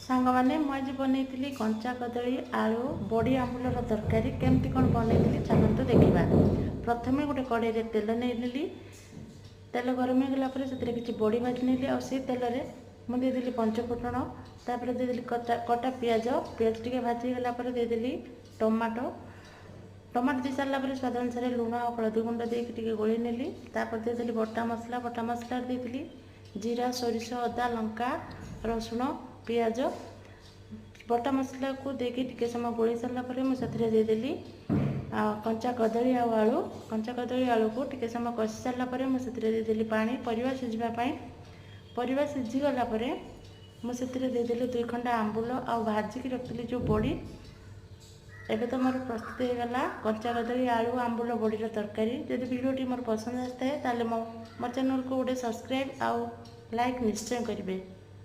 ସାଙ୍ଗମାନେ, ମୁଁ ଆଜି ବନେଇଥିଲି କଞ୍ଚା କଦଳୀ, ଆଳୁ, ବଡ଼ି ଆମ୍ବୁଲର ତରକାରୀ। କେମିତି କ'ଣ ବନେଇଥିଲି, ଚାଲନ୍ତୁ ଦେଖିବା। ପ୍ରଥମେ ଗୋଟେ କଡ଼େଇରେ ତେଲ ନେଇନେଲି। ତେଲ ଗରମ ହେଇଗଲା ପରେ ସେଥିରେ କିଛି ବଡ଼ି ଭାଜି ନେଲି, ଆଉ ସେଇ ତେଲରେ ମୁଁ ଦେଇଦେଲି ପଞ୍ଚଫୁଟଣ। ତାପରେ ଦେଇଦେଲି କଟା ପିଆଜ। ପିଆଜ ଟିକେ ଭାଜି ହେଇଗଲା ପରେ ଦେଇଦେଲି ଟମାଟୋ। ଟମାଟୋ ଦେଇ ସାରିଲା ପରେ ସ୍ୱାଦ ଅନୁସାରେ ଲୁଣ ଆଉ ହଳଦୀ ଗୁଣ୍ଡ ଦେଇକି ଟିକେ ଗୋଳେଇ ନେଲି। ତାପରେ ଦେଇଦେଲି ବଟା ମସଲା। ବଟା ମସଲାରେ ଦେଇଥିଲି ଜିରା, ସୋରିଷ, ଅଦା, ଲଙ୍କା, ରସୁଣ, ପିଆଜ। ବଟା ମସଲାକୁ ଦେଇକି ଟିକେ ସମୟ ଗୋଳେଇ ସାରିଲା ପରେ ମୁଁ ସେଥିରେ ଦେଇଦେଲି କଞ୍ଚା କଦଳୀ ଆଉ ଆଳୁ। କଞ୍ଚା କଦଳୀ ଆଳୁକୁ ଟିକେ ସମୟ କଷି ସାରିଲା ପରେ ମୁଁ ସେଥିରେ ଦେଇଦେଲି ପାଣି ପରିବା ସିଝିବା ପାଇଁ। ପରିବା ସିଝିଗଲା ପରେ ମୁଁ ସେଥିରେ ଦେଇଦେଲି 2 ଖଣ୍ଡ ଆମ୍ବୁଲ ଆଉ ଭାଜିକି ରଖିଥିଲି ଯେଉଁ ବଡ଼ି। ଏବେ ତ ମୋର ପ୍ରସ୍ତୁତ ହେଇଗଲା କଞ୍ଚା କଦଳୀ, ଆଳୁ, ଆମ୍ବୁଲ, ବଡ଼ିର ତରକାରୀ। ଯଦି ଭିଡ଼ିଓଟି ମୋର ପସନ୍ଦ ଆସିଥାଏ, ତାହେଲେ ମୋ ଚ୍ୟାନେଲକୁ ଗୋଟେ ସବସ୍କ୍ରାଇବ୍ ଆଉ ଲାଇକ୍ ନିଶ୍ଚୟ କରିବେ।